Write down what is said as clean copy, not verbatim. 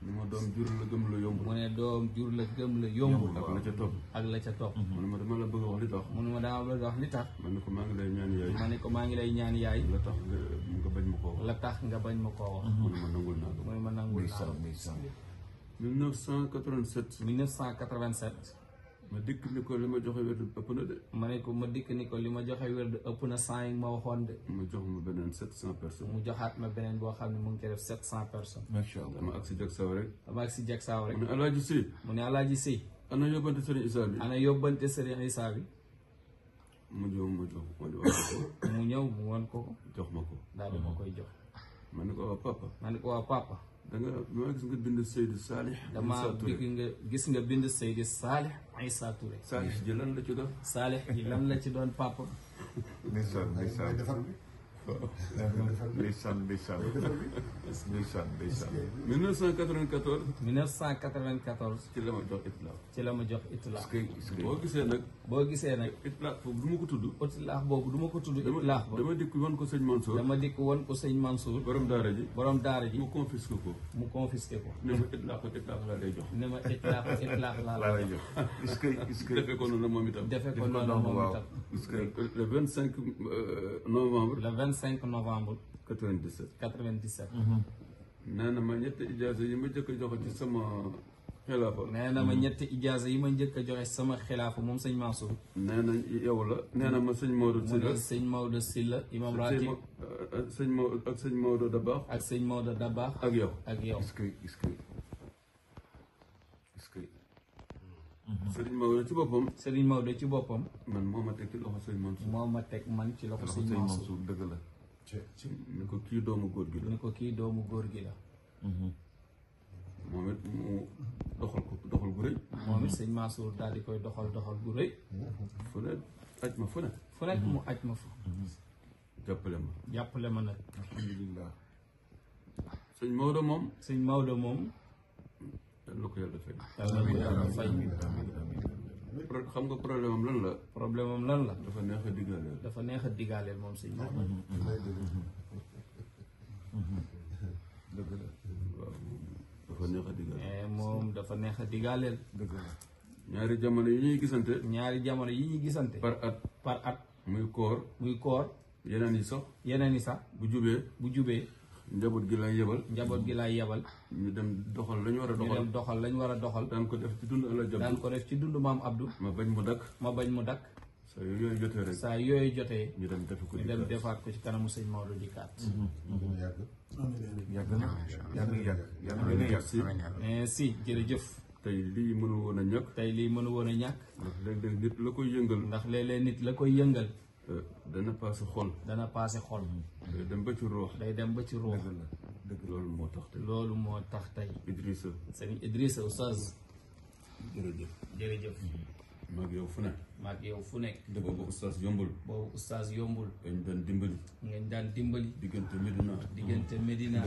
ni ma doom jur la gëm la yomb. mu ne doom jur la gëm la yomb. ak la ca topp. ak la ca topp. mu ne ma dama la bëgg a wax li tax. mu ne ma dama bëgg a wax li tax. ma ne ko maa ngi lay ñaan yaay. ma ne ko maa ngi lay ñaan yaay. la tax nga bañ ma koo wax. la tax nga bañ ma koo wax. mu ne ma nangul naa ko. mu ne ma nangul naa ko. 1987. 1987. ma dikk ni ko li ma joxe wér ëpp na de. ma ne ko ma dikk ni ko li ma joxe wér ëpp na 100 yi ma waxoon de. mu jox ma beneen 700 personnes. mu joxaat ma beneen boo xam ne mu ngi koy def 700 personnes. macha allah dama ak si jag saw rek. dama ak si jag saaw rek. mu ne Alaaji Si. mu ne Alaaji Si. ana yóbbante Serigne Issa bi. ana yóbbante Serigne Issa bi. mu ñëw mu ñëw mu won ko. jox ma ko. daal di ma koy jox. ma ne ko waa papa. ma ne ko waa papa. da nga maa gis nga bind Seydou Salih. damaa gis nga bind Seydou Salih Issa Touré. Salih ji lan la ci doon. Salih ji lan la ci doon papa. ndeysaan ndeysaan ndeysaan ndeysaan 1994. 1994. ci la ma jox itlaax. ci la ma jox itlaax. boo gisee nag. boo gisee nag. itlaax boobu du ma ko tudd. itlaax boobu du ma ko tudd itlaax ba. dama dikk won ko sëñ Mansour. dama dikk won ko sëñ Mansour. borom daara ji. borom daara ji. mu confisqué ko. mu confisqué ko. ne ma itlaax laa lay jox. ne ma itlaax laa lay jox. est-ce que defee ko noonu moom itam. defee ko noonu moom itam. le 25 novembre. le 25 novembre. 97. 97. nee na ma ñetti ijaaza yi ma njëkk a joxe ci sama xilaafa. nee na ma ñetti ijaaza yi ma njëkk a joxe sama xilaafa moom sëñ Mansour. nee na yow la. nee na ma sëñ Maodo Sylla. mu ne sëñ Maodo Sylla imam ratib. sëñ Maodo ak sëñ Maodo Dabakh. ak sëñ Maodo Dabakh. ak yow. ak yow. est-ce que Sëriñ Maodo ci boppam. Sëriñ Maodo ci boppam. man moo ma teg ci loxo sëñ Mansour. moo ma teg man ci loxo sëñ Mansour. dëgg la. ni ko kii doomu góor gi la. ni ko kii doomu góor gi la. moom it mu doxal gu rëy. moom it sëñ Mansour daal di koy doxal gu rëy. fu ne aj ma fu ne. fu nekk mu aj ma fa. jàppale ma nag. alhamdulilah. sëñ Maodo moom. sëñ Maodo moom. yàlla ko yàlla fay. yàlla fay. xam nga problème am lan la. problème am lan la. dafa neex a digaaleel. dafa neex a digaaleel moom sëñ Maodo. dëgg la. waaw dafa neex a digaaleel. moom dafa neex a digaaleel. dëgg la. ñaari jamono yi ñuy gisante. ñaari jamono yi ñuy gisante. par at. muy koor. yeneen yi sax. bu jubee. njaboot gi lay yebal. ñu dem doxal lañu war a doxal. daan ko def ci dund maam Abdou. ma bañ mu dakk. saa yooyu jotee. ñu dem defaat ko ci kanamu sëñ Maodo dikkaat. yàgg na. si jërëjëf. tey lii mënu woon a ñàkk. ndax léeg-léeg nit la koy yëngal. dana paase xol. day dem ba ci ruux. dëgg loolu moo tax tey. Idrissa. sëñ Idrissa Oustaz. jërëjëf. maag yow fu nekk. boobu Oustaz yombul. ngeen daan dimbali. diggante Medina.